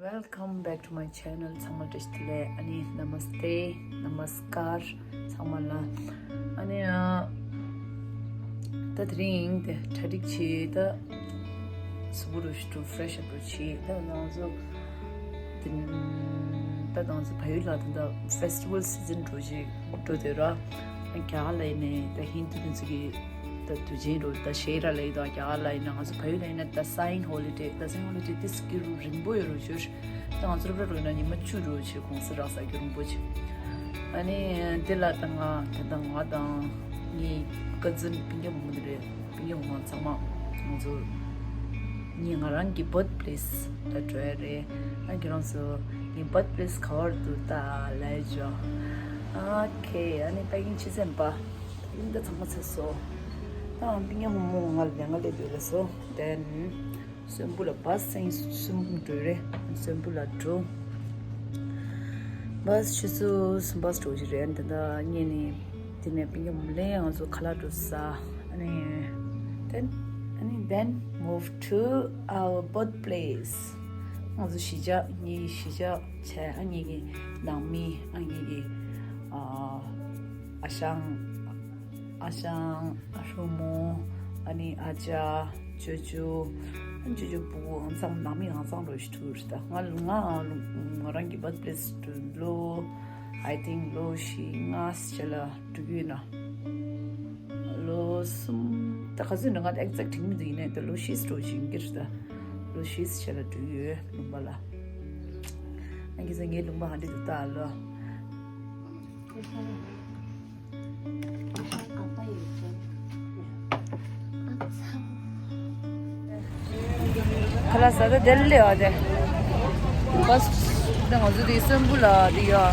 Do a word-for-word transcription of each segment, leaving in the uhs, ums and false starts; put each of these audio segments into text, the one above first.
Welcome back to my channel. ཚང་མ་བཀྲ་ཤིས་བདེ་ལེགས། ཨ་ནི་Namaste, Namaskar ཚང་མ་ལ། ཨ་ནི་ཨ་ད་དེ་རིང་དེ་གྲ་སྒྲིག་བྱས། ད་གཟུགས་པོ་རུ་ཞུ་ཏུ་fresh up རུ་བྱས། ད་ང་ཚོ་དེ་ད་ང་ཚོ་ཕ་ཡུལ་ལ་ད་ད་festival season འགྲོ་བཞིན་འགྲོ་དེ་ར། རྒྱ་གར་ལ་ཡིན་ནའི་ད་ཧིན་དུ་དེ་ཚོ་གི་ད་དུས་ཆེན་རུ་ད་ཤེས་ར་ལ་ཡི་ད་རྒྱ་གར་ལ་ཡིན་ན། ང་ཚོ་ཕ་ཡུལ་ལ་ཡིན་ན་ད་Dasai holiday, Dasai holiday དེ་སྐྱིད་རུ་རིང་པོ་ཡོད་རུ་ཞུ། ད་ང་ཚོ་རུ་ར་རུ་ན་ཉི་མ་བཅུ་རུ་ཆེ་གུང་སེང་རག་ས་སྐྱིད་རིང་པོ་ཆེ། ཨ་ནི་དེ་ལ་ད་ང་ད་ད་ང་དང་ངའི་cousin སྤུན་ཀྱག་བུ་མོ་དེ་རེད། སྤུན་ཀྱག་བུ་མོ་ཚང་མ་ང་ཚོ་ངས་ང་རང་གི་birthplace ལ་འགྲོ་ཡ་རེད། ཨ་ཁྱེད་རང་ཚོ་ངའི་birthplace ག་བར་འདུག་ད་ལབ་ཡ་ཅོ། ཨ་ཁེ། ཨ་ནི་ད་གིན་ཕྱི་ཚན་པ་ད་གིན་ད་ཚང་མ་ཚར་སོང་། ད་སྤུན་ཀྱག་བུ་མོ་ང་ལ་ལས་ང་ལས་འདོད་ལ་སོང་། Then གསོན་པོ་ལ་བཱས་སེང་གསུམ་འགྲོ་རེད། གསོན་པོ་ལ་འགྲོ། བཱས་ཆུ་ཚོད་གསུམ་པ་འགྲོ་གི་རེད། ད་ད་ངས་ནི་དེ་ནས་སྤུན་ཀྱག་བུ་མོ་ལས་ང་ཚོ་ཁ་ལག་འགྲོ་ཟ། ཨ་ནི་then ཨ་ནི་then move to our birthplace. ང་ཚོ་གཞིས་ཆགས། ངའི་གཞིས་ཆགས་བྱས། ཨ་ངའི་གི་ནང་མི། ཨ་ངའི་གི་ཨ་ཨ་ཞང་། ཨ་ཞང་། ཨ་ཧྲུ་མོ། ཨ་ནི་ཨ་ཅག་ཅོ་ཅོ། ཨ་ཅོ་ཅོ་བུ་གུ་ཨང་ཚང་ནང་མི་ཨང་ཚང་རོ་ཞུ་ཐུག་རེད། ད་ང་ང་ང་རང་གི་birthplace དུ་ལོ། I think ལོ་བཞི་ལྔ་ཞིག་ལ་འགྲོ་གི་ཡོད་ན། ལོ་གསུམ། ད་ག་ཚོད་འགྲོ་ང་ད་exact དྲན་མི་འདུག་ཡིན་ནའི་ད་ལོ་བཞི་འགྲོ་བཞིན་གྱི་རེད། ད་ལོ་བཞི་ཞིག་ལ་འགྲོ་གི་ཡོད་ལུང་པ་ལ། ཨ་ཁྱེད་ཚོ་ངའི་ལུང་པ་ཧ་འདྲི་འདུག་ད་ལོ། ཁ་ལག་ཟ་ད་དེ་ལས་བ་དེ། བཱས་དེ་ང་ཚོ་དེ་གསོན་པོ་ལ་དེ་ཡ་རྒྱ་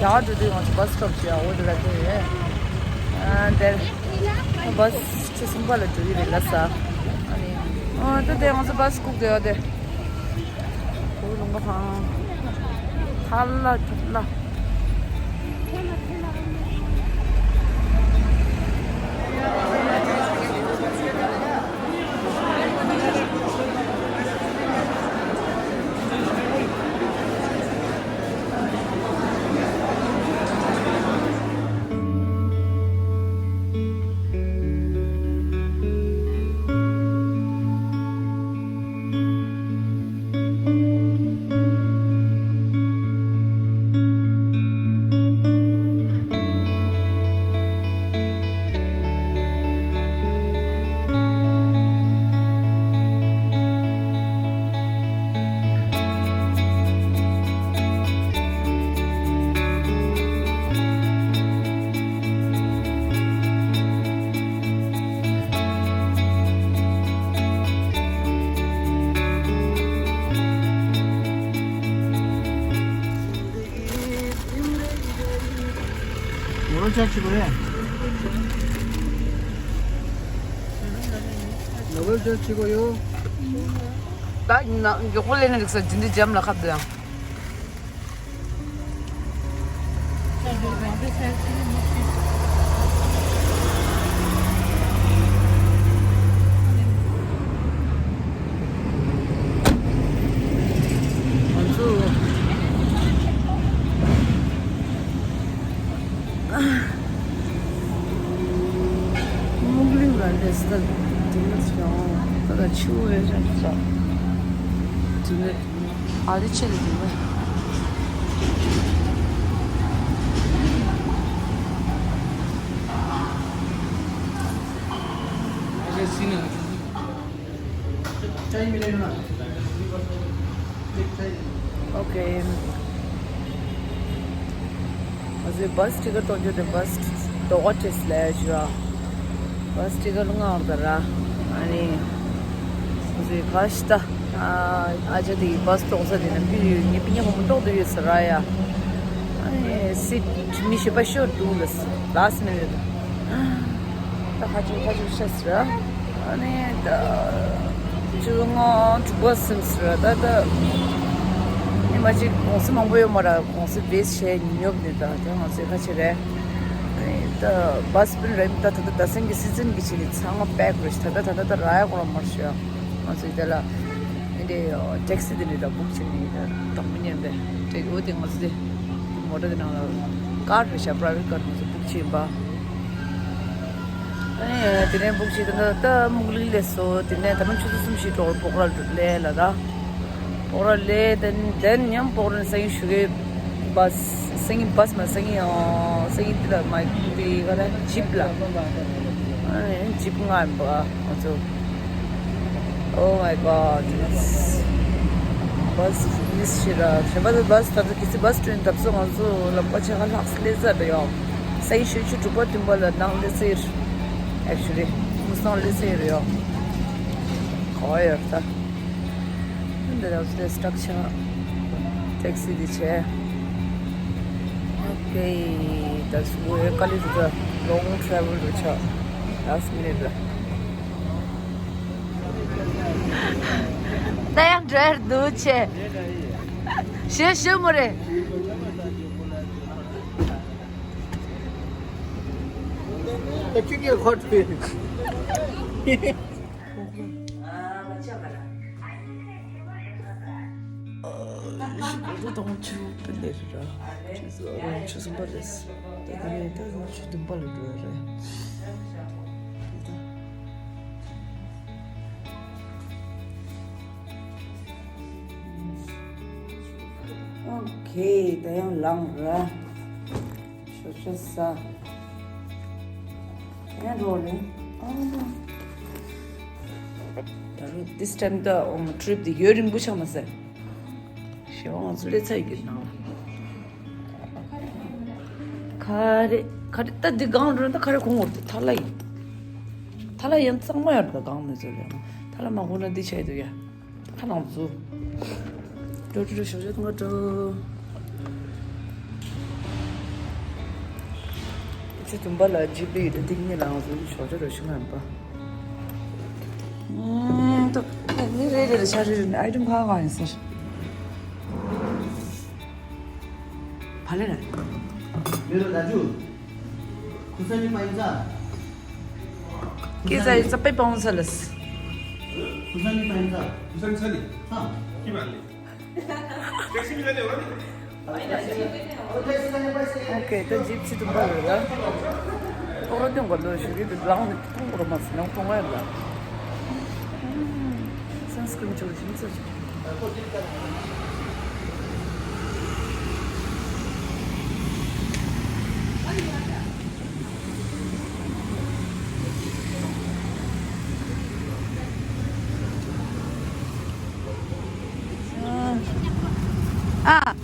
གར་འགྲོ་དུས་ང་ཚོ་བཱས་སི་སི་ཊོབ་བྱས་འོ་དེ་ལ་འགྲོ་ཡོད། ཨ་དེ་བཱས་ཆུ་གསུམ་པ་ལ་འགྲོ་གི་རེད་ལ་ས། ཨ་ནི་ཨ་ད་དེ་ང་ཚོ་བཱས་སི་སྒུག་དེ་ཡ་དེ། ལུང་པ་ཁང་། ཐལ་ལ་ཐལ་ལ། ནོར་ཅག་ཅིག་གོ་ཡ། ནོར་ཅག་ཅིག་གོ་ཡོ། ད་ཡིན་ན་མགྱོགས་པོ་ལས་ནས་རིག་ས་འདི་འདི་འཇམ་ལ་ཁ་བདེ་ཡང་། ང་ཚོ་སྨུག་གླིང་ལ་སླེབས་ད་དེ་ནས་བྱུང་། ད་ད་ཆུ་བོ་ཡོད་ཅག་ཅག་དེ་ནས། ཨ་རི་ཆེ་ལ་དེ་ནས། Okay. ང་ཚོའི་བཱས་ཊི་ཀེ་ཊི་གཏོང་རྒྱུ་དེ་བཱས་ཌོ་ཊར་ལས་བྱུང་། བཱས་ཊི་ཀེ་ཊི་ལྔ་འོག་ད་ར། ཨ་ནི་ང་ཚོའི་ཁ་ཤི་ད། ཨ་ཅག་དེ་གི་བཱས་གཏོང་ས་དེ་ན་ཕི་ཡོད། ངའི་སྤུན་ཀྱག་བུ་མོ་ཏོག་ཏུ་ཡོད་ཟེར་ར་ཡ། ཨ་ནི་སིཊ་མི་ཤེས་པ་ཤོར་འདུག་ལ། ལཱསི་མི་ནིཊ། ད་ཁ་ཆུ་ཁ་ཆུ་ཤ་ཟེར། ཨ་ནི་ད་བཅོ་ལྔ་དྲུག་པ་ཟིན་ཟེར། ད་ད་ཉི་མ་གཅིག་གུང་སེང་མང་པོ་ཡོད་མ་རེད། གུང་སེང་བེས་བྱས་ཉོབ་ནས། ད་ད་ང་ཚོའི་ཁ་ཆེ་རེད། ཨ་ནི་ད་བཱས་པིན་རེད། ད་ད་ད་ད་སེང་གི་སི་ཛིན་གི་ཆེད་ནས་ཚང་མ་པེག་རེད། ད་ད་ད་ད་ད་ར་ཡ་གོ་ར་མར་ཤོད། ང་ཚོའི་དེ་ལ་ཨ་ནི་ ཊེག་སི་དེ་འདྲ་ད་བུག་བྱས་ནས་ད་གྲོགས་མི་ཉན་པས། ཊེག་འོ་དེ་ང་ཚོ་དེ་མོ་ཊ་དེ་ནང་ལ་ཀར་རེད་ཤག་པ་རའི་ཝེཊ་ཀར་ང་ཚོ་བུག་བྱས་ཡིན་པ། ཨ་ནི་དེ་ནས་བུག་བྱས་ད་ད་ད་སྨུག་ལིང་སླེབས་སོང་། དེ་ནས་ད་ནང་ཆུ་ཚོད་གསུམ་བཞི་འགྲོ་བར་སྤོག་ར་སླེབས་ལ་ད། སྤོག་ར་སླེབས་དེ་དེ་མཉམ་སྤོག་ར་ནས་སང་ཉིན་ཞོགས་ཀས་བཱས། སང་ཉིན་བཱས་མ་སང་ཉིན་ཨ་སང་ཉིན་དེ་ལ་མ་དེ་ག་ལ་ཇིབ་ལ། ཨ་ནི་ཇིབ་ལྔ་ཡིན་པ་ང་ཚོ། Oh my God, this bus miss བྱེད་ར། གཞན་པ་ད་བཱས་ད་ལྟ་གི་ཚེ་བཱས་ཊེ་རེན་ད་ཚོ་ང་ཚོ་ལམ་ཁ་ཕྱེད་ཀ་ལྷག་སླེབས་ཚར་རེད་ཡོ། སང་ཉིན་ཞོགས་ཆུ་དྲུག་པ་བདུན་པ་ལ་ནང་སླེབས་ཟེར། Actually ཁོང་སང་སླེབས་ཟེར་རེད་ཡོ། ག་བ་ཡོད་ད། འདི་ལ་སི་ཊག་ཆར་ཊེག་སི་འདི་བྱས། Okay, that's where Kali to the long travel to cha last minute. ད་ཡང་འགྲོ་ཡར་འདུག་ཆེ། ཞེ་ཞེ་མོ་རེད། ད་ཅི་གེ་ཁོ་ཐུ། ཨ་མ་ཅག་ག་ལ། ཨ་ཞི་པོ་ཏོ་ཏོང་ཆུ་པི་ལེ་ར། ཆུ་ཚོད་རང་ཆུ་གསུམ་པ་རེད། ད་ད་ནས་ད་ང་ཆུ་བདུན་པ་ལ་འགྲོ་ཡ་རེད། ཨོ་ཁེ། ད་ཡང་ལངས་ར། ཞོ་ཤ་ས། ཡང་འགྲོ་ནི། ཨ་མ། ད་རུང་this time ད་ཨོ་མ་ཊི་རིབ་དེ་ཡུན་རིང་པོ་ཆགས་མ་ཟད། ཞེ་བ་ང་ཚོ་སླེབས་ཚར་ཡོད་ནང་ལ། ག་རེ་ག་རེ་ད་འདི་སྒང་འགྲོ་ན་ད་ག་རེ་གོང་འོར་དེ་ཐ་ལ་ཡིན། ཐ་ལ་ཡིན་གཙང་མ་ཡོད་ད་སྒང་མི་ཚོ་ལ་ཡང་ཐ་ལ་མ་གོང་ན་འདི་ཆ་ཡི་འདུག་ཡ། ཁ་ནང་བཟོ། ཀྲོ་ཀྲོ་ཀྲོ་ཞོགས་ཇ་འཐུང་ག་འགྲོ། ཆུ་ཚོད་བདུན་པ་ལ་ཇི་པི་ཡོད་དེ་ཏིག་ནི་ལ་ང་ཚོ་ཞོགས་ཇ་རོ་ཞུ་ང་ཡིན་པ། ཨུམ་ཏོ་ནི་རེ་རེ་རེ་ཆ་རེ་རེ་ནི་ཨའི་ཊེམ་ཁ་ཁ་ཡིན་ཟེར། ཕ་ལེ་ར། མེ་རོ་ད་ཇུ། ཁུ་ས་ནི་པ་ཡིན་ཙ། ཁུ་ས་ནི། ཁུ་ས་ནི་པ་ཡིན་ཙ། ཁུ་ས་ནི་ཚ་ནི། ཧ། ཁི་མ་ལེ། ཨོ་ཁེ། ད་ཇིབ་ཆི་དུ་པ་རེད་ལ། ཨོ་ར་དེ་འགོ་ལོ་ཞུ་གི་འདུག་ལང་ནི་ཐོང་རོ་མ་སི་ནང་ཐོང་ཡ་ལ། སན་སི་ཀྲིན་ཅོ་ཇིན་ཙ་ཅོ། ཨ།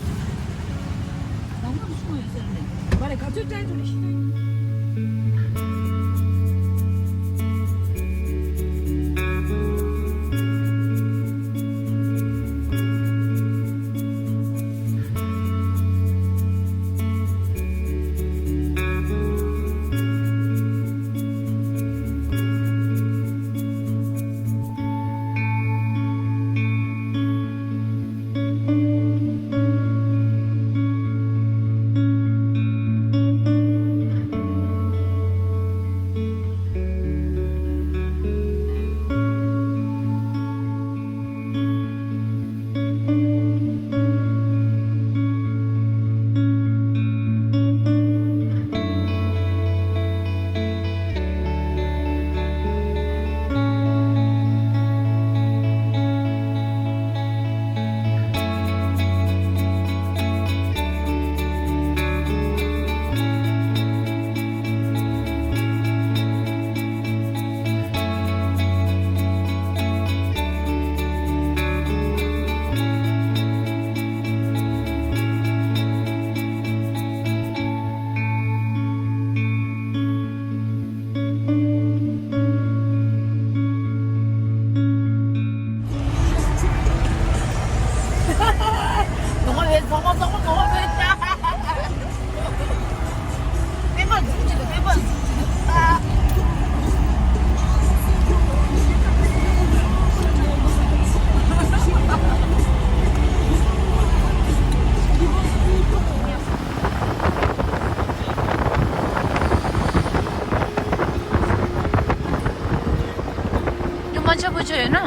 ཉི་མ་ཆ་པོ་ཆ་ཡོད་ན།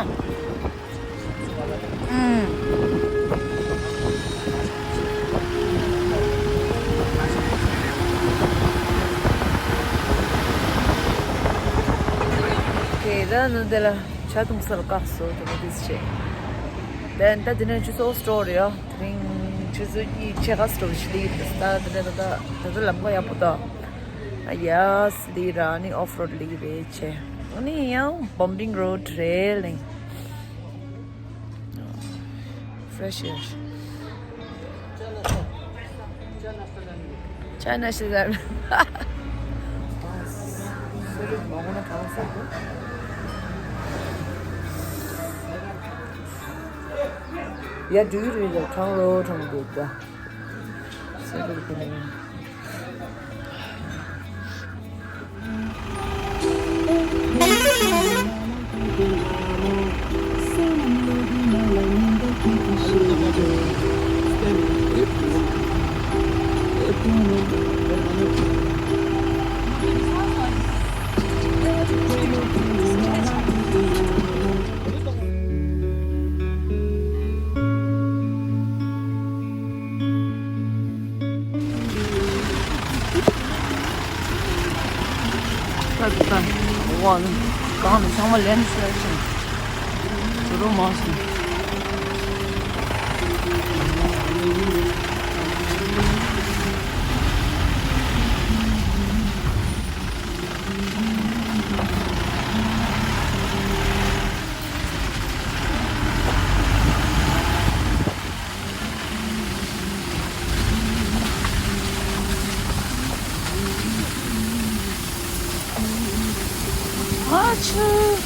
ད་ནི་དེ་ལ་ཇ་འཐུང་སར་བཀག་སོང་། དེ་ནི་དེ་བྱས། དེ་ད་དེ་ནས་ཆུ་ཚོད་སྟོར་ཡོད། དེ་རིང་ཆུ་ཚོད་གཉིས་ཕྱེད་ཀ་སྟོར་ཞིག་ལི་ཡིན། ད་དེ་ནས་ད་ད་ད་ལམ་ཁ་ཡག་པོ་ད། ཨ་ཡ་སི་ལི་ར་ནི་ཨོཕ་རོཌ་ལི་རེད་བྱས། ཨ་ནི་ཡང་བམ་པིང་རོཌ་རེད་ལིང་། Fresh air. China Shazam. Yeah, do you read the Tang Road and good? ད་ད་ད། ཝ། གང་ནས་ཚང་མ་ལེན་ཤེས་ཤིང་། དུ་རུ་མང་སོང་། ཨ་ཆུ།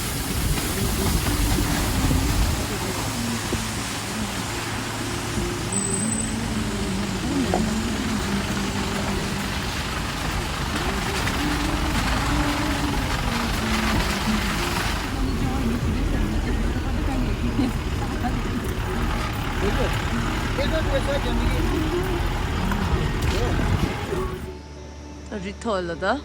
རི་ཐོག་ལ་ད།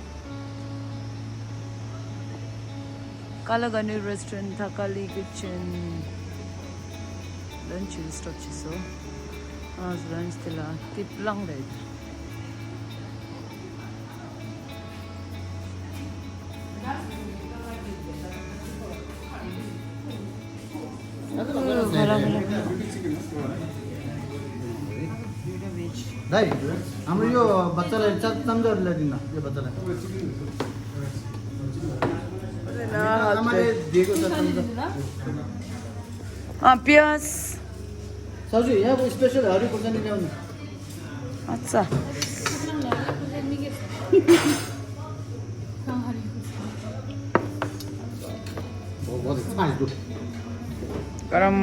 ཀ་ལ་ག་ནི་རེ་སི་ཊོ་རན་ཊི། ཐ་ཀ་ལི་ཀི་ཅན། ལན་ཆི་རི་སི་ཊོབ་བྱས་སོ། ཨ་ལན་ཆི་དེ་ལ་ཏི་པླང་རེད། ད་ཡིན། ཨ་མ་ཡོ་བ་ཙ་ལ་ཙ་ཙམ་ཙམ་ལ་ཡིན་ན་ཡོ་བ་ཙ་ལ། ཨ་མ་ལེ་དེ་གོ་ཙ་ཙམ་ཙམ། ཨ་པི་ཡ་སི། ས་ཞུ་ཡ་གོ་སི་པེ་ཤལ་ཧ་རི་ཀུ་ཤན་ནི་ཡོད་ན། ཨ་ཙ། ཀ་རམ།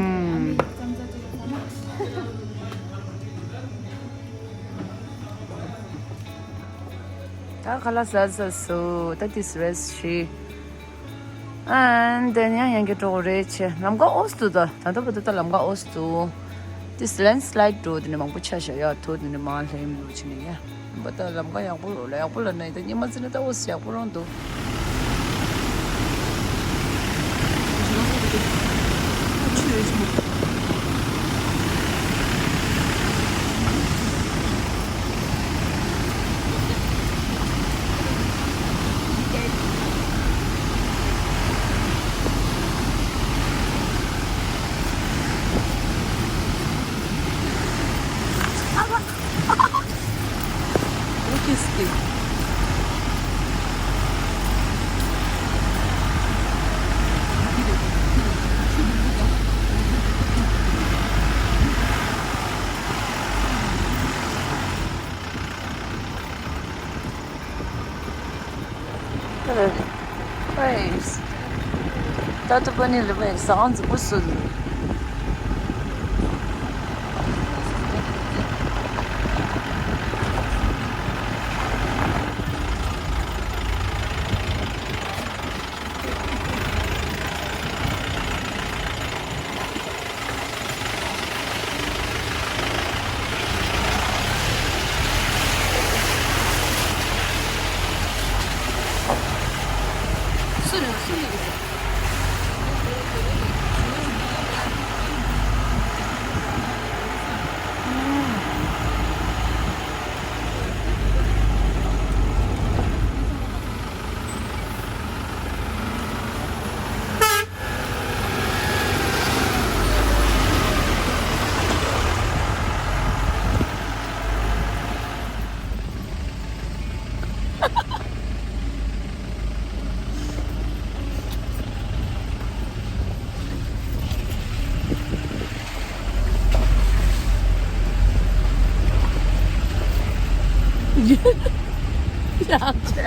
ད་ཁ་ལག་ཟ་ཟ་སོ། ད་ཏིས་རེ་སི་ཊི་བྱེད། ཨན་དེ་ཡང་ཡང་གི་གྲོགས་རེ་ཆེ། ལམ་ཀ་ཨོས་དུ་ད། ད་ད་བ་ད་ད་ལམ་ཀ་ཨོས་དུ། དེ་ལན་སི་ལའིཌ་འགྲོ་དེ་ནི་མང་པོ་ཆ་ཤ་ཡ་ཐོ་དེ་ནི་མ་ལྷེམ་འགྲོ་ཆེ་ནི་ཡ། བ་ད་ལམ་ཀ་ཡག་པོ་ལ་ཡག་པོ་ལ་ནི་ད་ཉི་མ་ཙི་ནི་ད་ཨོས་ཡག་པོ་རང་འདུག་ད་ལྟ་པ་ནི་ལ་བས་ཟངས་འཛུགས་པོ་སུ། ཡག་ཆེ།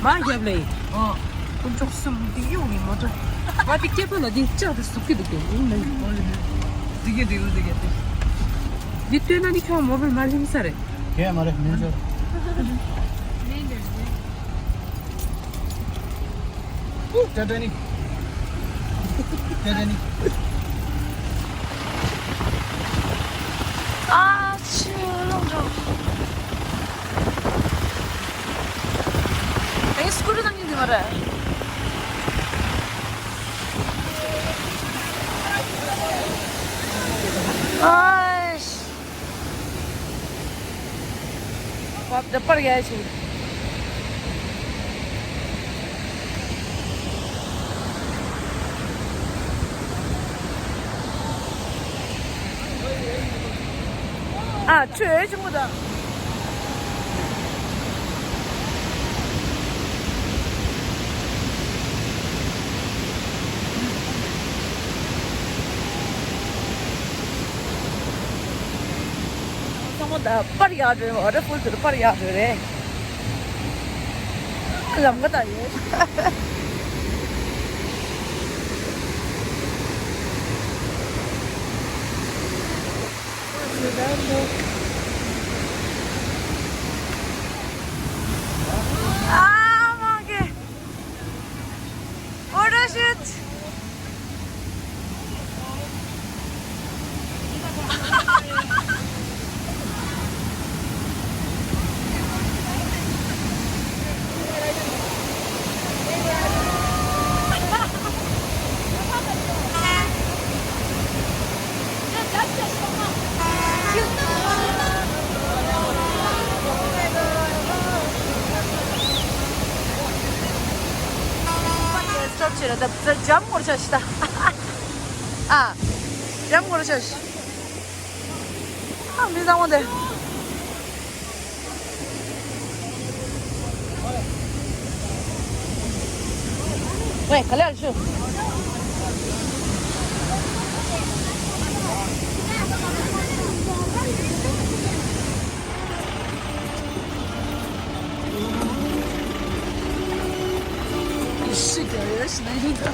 མ་རྒྱབ་ལེ། ཨོ། དཀོན་མཆོག་གསུམ་འདི་ཡོང་ནི་མོ་ཏོ། མ་འདི་སྐྱེས་པ་ལ་འདི་ལྕགས་དེ་ཟུག་གི་འདུག་གི། འདི་གི་འདི་གི་འདི་གི་འདི། འདི་སྟོན་ན་འདི་ཁྱོད་མོ་བལ་མ་ལྷིང་ས་རེད། གས་མ་རེད་མིན་ཟེར། ཏེ་ཏེ་ནི། ཏེ་ཏེ་ནི། ཨ་ཆུ་ལོང་འགྲོ། ཨེ་སྐུ་རུ་དང་ཉིན་དེ་མ་རེད། ཨ། བབ་ད་པར་ཡ་ཞིག་ཨ་ཆོས་ཆུང་མོ་དང་། ཚང་མ་ད་པར་ཡག་འགྲོ། ཝ་ཊར་ཕོལ་དེར་པར་ཡག་འགྲོ་རེད། ལམ་ཀ་ད་ཡོད། ཨ་མ་གེ། ཕོ་ཊོ་ཤུཊ། སྟོབས་ཆེ་ར་ད་ཛ་འཇམ་ངོར་ཆ་ཤི་ད། ཨ། འཇམ་ངོར་ཆ་ཤི། ཨ་མི་བཟང་བོ་འདི། ཝེ་ག་ལེར་ཤུ། ཤི་རྒྱག་ཡོད་ཤི་ན་ཡིན་ད།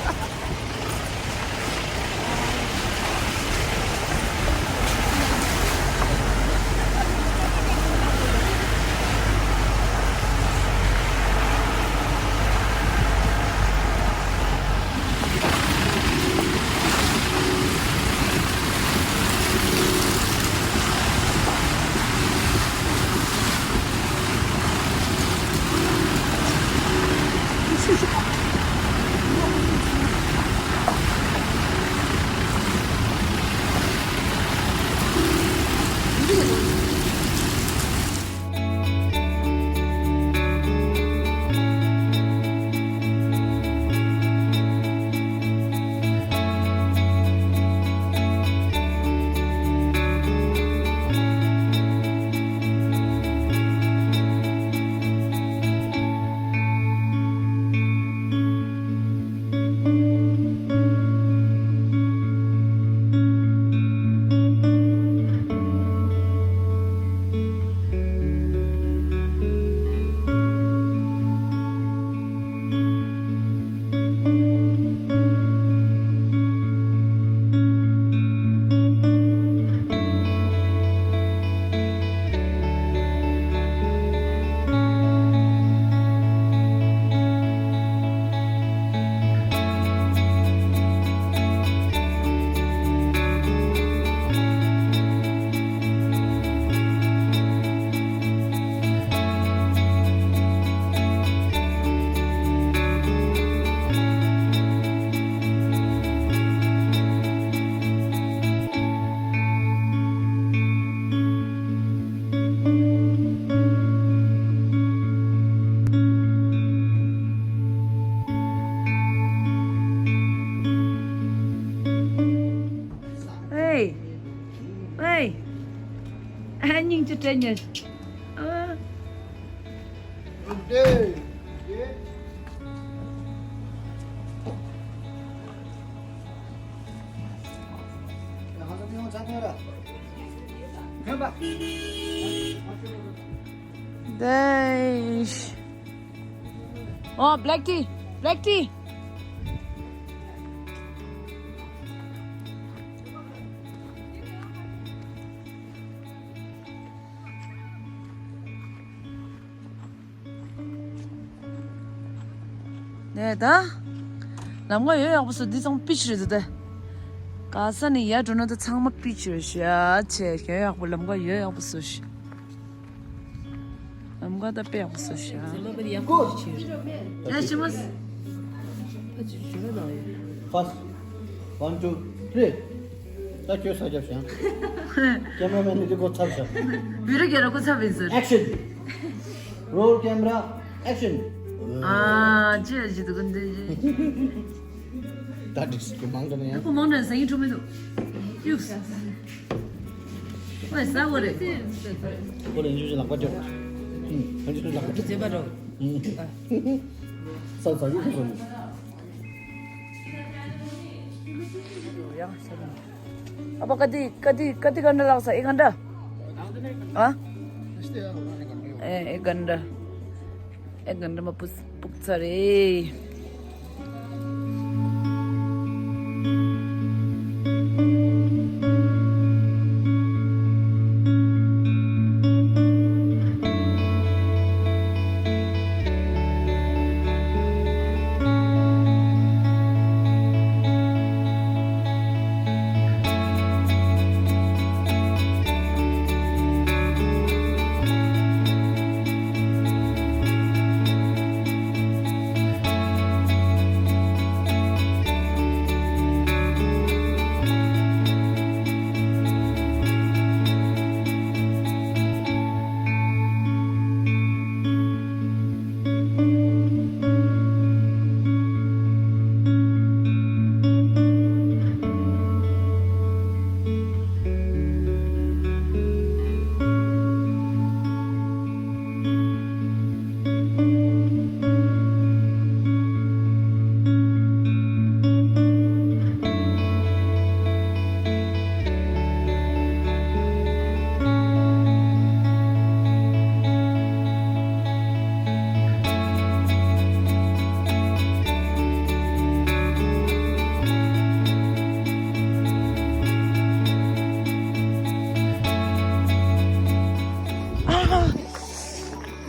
ཨེ། ཨ་སྙིང་རྗེ་སྤྲད་ཉེ། ཨ། Deish. Oh, black tea. Black tea. ནས་ད། ལམ་ཁ་ཡོད་ཡག་པོ་བཟོ། འདི་ཚང་པིཆ་རེད་ད། ག་ས་ནས་ཡར་འགྲོ་ན་ད་ཚང་མ་པིཆ་རེད་ཤག་ཆེ་ཡོད་ཡག་པོ། ལམ་ཁ་ཡོད་ཡག་པོ་བཟོ་ཤག་ལམ་ཁ་ད་དཔེ་ཡག་པོ་བཟོ་ཤག་ཡ་ཤི་མ། First, one, two, three. ད་ཁྱོད་ས་རྒྱབ་བཞག་ཀེམ་ར་མེན་ནི་འདི་གོ་ཚར་བཞག་བི་རི་གེ་ར་གོ་ཚར་བིན་སར། Action. Roll camera, action. ཨ་ཅི་ཨ་ཅི་དུ་ཀུན་དུ་ཅི། ད་འགྲིག་སི་ཀི་མང་དུ་ཡང་། ཁོ་མང་དུ་ཟ་ཡིན་འཁྲུ་མི་འདུག་ཡུག་ས། ཨོ་ས་འོ་རེད། ཁོ་ལ་ཡིན་ཞུ་ལག་པ་སྤྲད། ཡིན་ཞུ་ལག་པ་སྤྲད། ཁོ་ཟེ་པ་འགྲོ། ས་ས་ཡུག་ས་ཡིན། ཡང་ས་ཡིན། ཨ་ཕ་ཀ་ཏི་ཀ་ཏི་ཀ་ཏི་གན་ད་ལགས་ས་ཨེ་གན་ད། ཨ། ཨེ་ཨེ་གན་ད། ཨེ་གན་ད་མ་པུས་པུག་ཚ་རེ།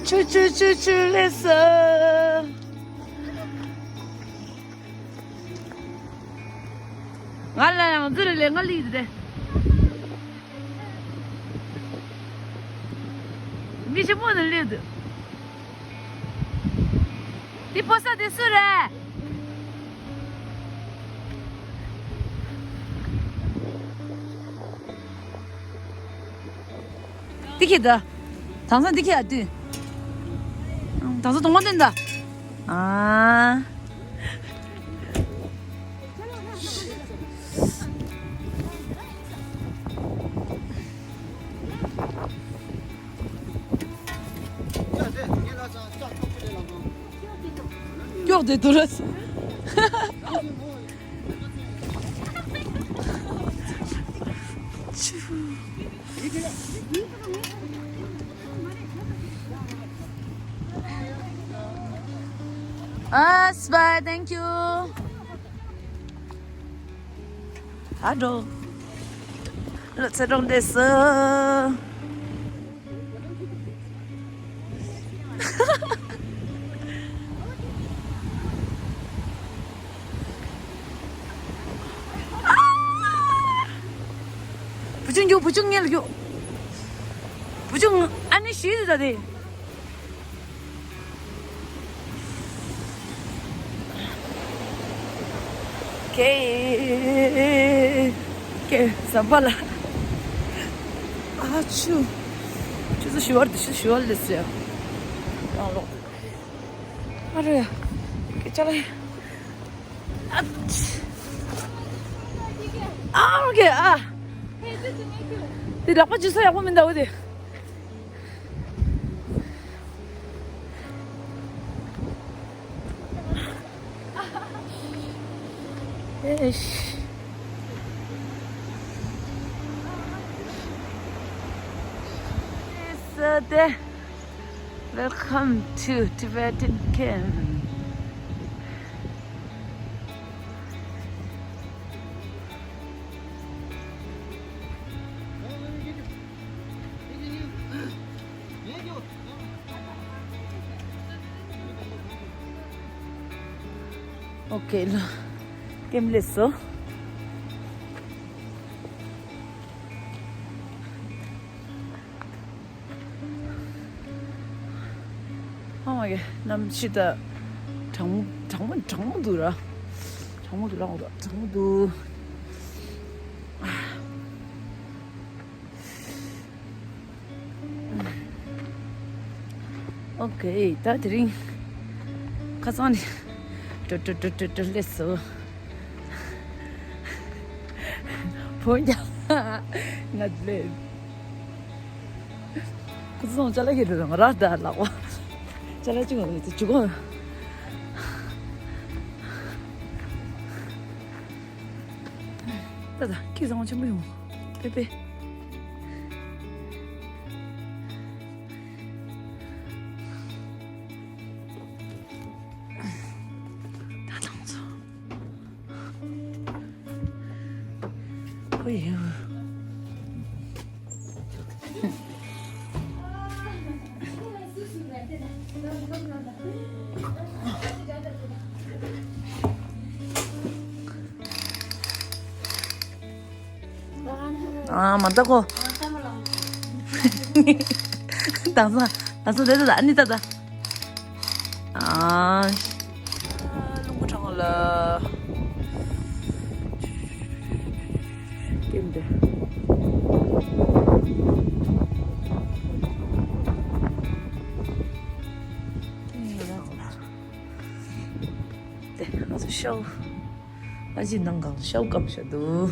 ཆུ་ཆུ་ཆུ་ཆུ་ལས་ས། ང་ལ་ཡང་ཟུར་ལས་ང་ལི་དེ། མི་ཆེན་པོ་ནི་ལི་དེ། དེ་ཕོ་ས་དེ་སུ་རེད། འདི་ཁྱེད་ད། དང་སང་འདི་ཁྱེད་ཨ་དུས། དང་སང་གཏོང་མ་འདོན་ད། ཨ། ཀྱོག་དེ་དུ་ར། ཨ་སི་བ། Thank you. ཨ་འགྲོ། ལོ་ཚེ་སྒྲོན་བསྡད་སོང་། བུ་ཆུང་རྒྱུག་བུ་ཆུང་ཉལ་རྒྱུག་བུ་ཆུང་ཨ་ནི་ཤི་ད་དེ། ཀེ། ཀེ་ཟམ་པ་ལ། ཨ་ཆུ། ཆུ་ཚོད་བཞི་བར་དུ་ཆུ་ཚོད་བཞི་བར་སླེབས་ཟེར། ཡང་ལོག་ཨ་རེ། ཀེ་ཅ་ལ། ཨ་ཆུ། ཨ་ཀེ་ཨ། དེ་ལག་པ་འཇུ་ས་ཡག་པོ་མི་འདུག་འོ་དེ། ཨེ་ཤ། ཨེ་ས་དེ། Welcome to Tibetan camp. ཨོ་ཁེ་ལ། ཀེམ་ལས་སོ། ཨ་མ་གེ་གནམ་གཤིས་ད་གྲང་མོ་གྲང་མོ་གྲང་མོ་འདུག་ར། གྲང་མོ་འདུག་ར། གྲང་མོ་འདུག་ཨོ་ཁེ། ད་དེ་རིང་ཁ་སང་ནས་ཏྲོ་ཏྲོ་ཏྲོ་ཏྲོ་ཏྲོ་སླེབས་སོང་། བོད་རྒྱ་ང་སླེབས། ཁ་སང་ཅ་ལག་གི་དེ་དང་ར་ད་ལག་པ་ཅ་ལག་ཅིག་ང་ཚོ་ཅུ་གོ། ད་ད་ཁྱི་བཟང་བོ་ཆེན་པོ་ཡོང་། པེ་པེ། ད་ལང་ཚོ། ཨོ་ཡོ། ཨ་མ་ད་གོ། ད་ས་ད་ས་དེ་ད་ད་ཨ་ནི་ད་ད། ཨ། རླུང་བུ་གྲང་ལ། ཀེམ་དེ། དེ་ང་ཚོ་ཤའོ། ཨ་ཅེ་ནང་གང་ཤའོ་སྐམ་ཤ་འདུག་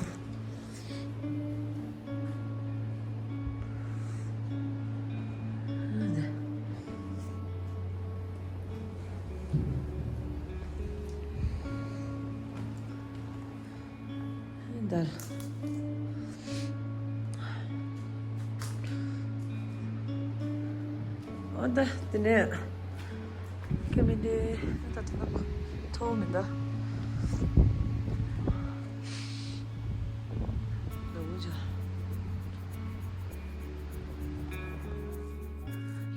ད། ཨོ་ད་དེ་ནས། ཀེམ་མི་འདི་ད་དེ་ན་མཐོ་མི་འདུག་ལོ་བོ་ཇ།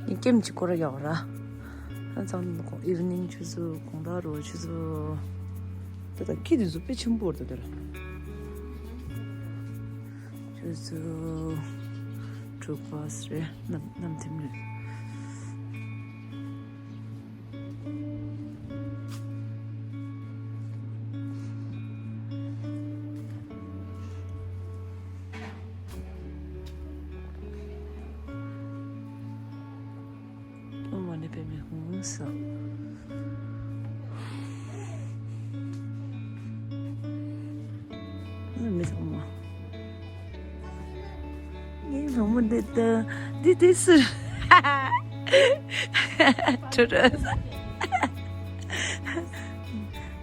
ངས་ཀེམ་གཅིག་སྐོར་ར་ཡག་ར། ཨ་ཙང་ཨི་ཝི་ནིང་ཆུ་ཚོད་དགོང་དག་རུ་ཆུ་ཚོད། ད་ད་ཁྱི་དེ་ཚོ་དཔེ་ཆེན་པོ་རེད་ད་དེར། ཆུ་ཚོད་དྲུག་པ་རེད། གནམ་གནམ་ཐིམ་རེད། ཨོཾ་མ་ཎི་པདྨེ་ཧཱུྃ་ས། ཨ་མི་ཚང་མ། ངའི་བུ་མོ་འདི་ལྟ། འདི་དེ་སུ། ཁྲོ་ཁྲོ།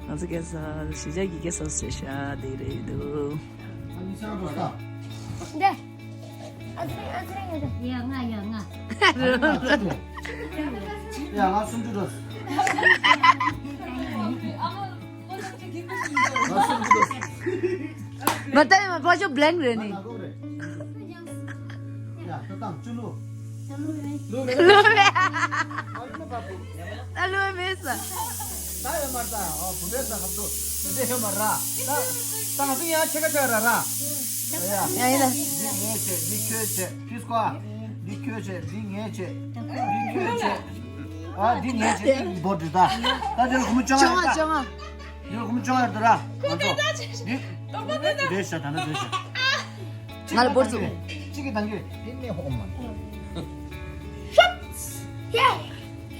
ང་ཚོ་སྐལ་བཟང་གཞིས་ཆགས་ཀྱི་སྐལ་བཟང་ཟེར་ཤག་དེ་རེད་འདུག་འདི། ཡ་ང་ཡ་ང་། ཡ་ང་སུམ་ཅུ་འགྲོ། ང་སུམ་ཅུ་འགྲོ། མ་ལྟ་ཡ་མ་ཕ་ཤོ་བླེང་རེད་ནི། ཡ་ད་དང་ཅུ་ལུ། ལུ་མེད། ད་ལུ་མེད་ས། ད་ཡོད་མ་རེད་ད། ཨོ་བུ་མེད་ས་ཧབ་ཏུ་དེ་འདྲ་ཡོད་མ་རེད། ད་ད་ང་ཚོ་ཡང་ཕྱེད་ཀ་ཕྱེད་ཀ་ར་ར། ཡ་ཡིན་ལ། འདི་ངའི་བྱས། འདི་ཁྱོད་བྱས། ཕིས་ཀོ་ཨ། འདི་ཁྱོད་བྱས། འདི་ངའི་བྱས། འདི་ཁྱོད་བྱས། ཨ་འདི་ངའི་བྱས། འདི་འབོར་འདི་ད། ད་དེ་ལ་སྒོར་མོ་བཅོ་ལྔ་ཡོད་ད། བཅོ་ལྔ། འདི་ལ་སྒོར་མོ་བཅོ་ལྔ་ཡོད་ད་ར། ང་ཚོ་འདི་འདོད་ཤ་ད་ན་འདོད་ཤ། ང་ལ་འབོར་བཙུགས། གཅིག་གིས་བཏང་གི། དེ་ནས་ཧོ་མ།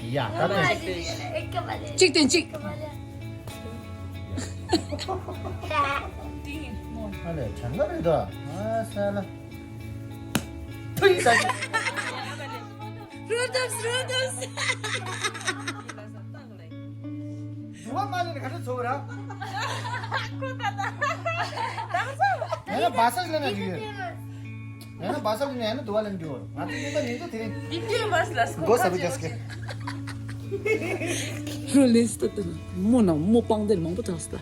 ཡ་ད་ལྟ། གཅིག་སྟོན་གཅིག་ཨ་ལས་གྲང་ག་རེད་ད། ཨ། ས་ལ། ཐུའི་ས་ཆུ། རོ་དབྱིབས་རོ་དབྱིབས། འགྱུར་བ་མ་ལེན་ག་ཚོད་ཚོགས་ར། ཁོ་ད་ད། ད་ཚོད། ཡང་ན་བ་ས་ལེན་ན་འགྲིག་ཡོད། ཡང་ན་བ་ས་ལེན་ན་ཡང་ན་དུ་བ་ལེན་འགྲིག་ཡོད། ང་ཚོ་ཡིན་པ་ཡིན་དུ་དེ་རིང་། འདི་འདྲའི་བ་ས་ལ་སོ་མགོ་ས་བུ་རྒྱག་སྐད། རོ་ལེས་ཏོ་ཏོ་མོ་ན་མོ་པང་དེ་མང་པོ་དྲགས་ཏ།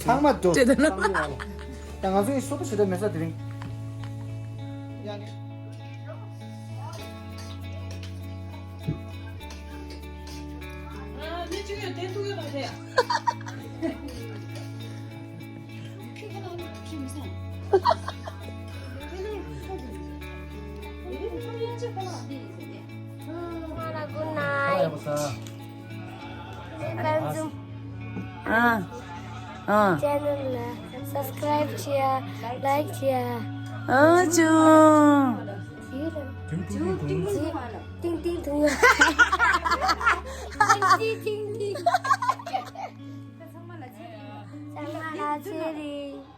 ཚང་མ་འགྲོ། ཅེ་ད་ན། ད་ང་ཚོ་ཡི་སོ་པ་ཞེ་དྲག་མེད་ས་དེ་རིང་། ཡང་ནི། Good night. ཨ། ཨ། channel ལ་subscribe བྱེད། like བྱེད། ཨ་ཅུ། ཏིང་ཏིང་ཐུང་། ཏིང་ཏིང་ཐུང་། ཏིང་ཏིང་ཐུང་། ཚང་མ་ལ་ཚེ་རིང་།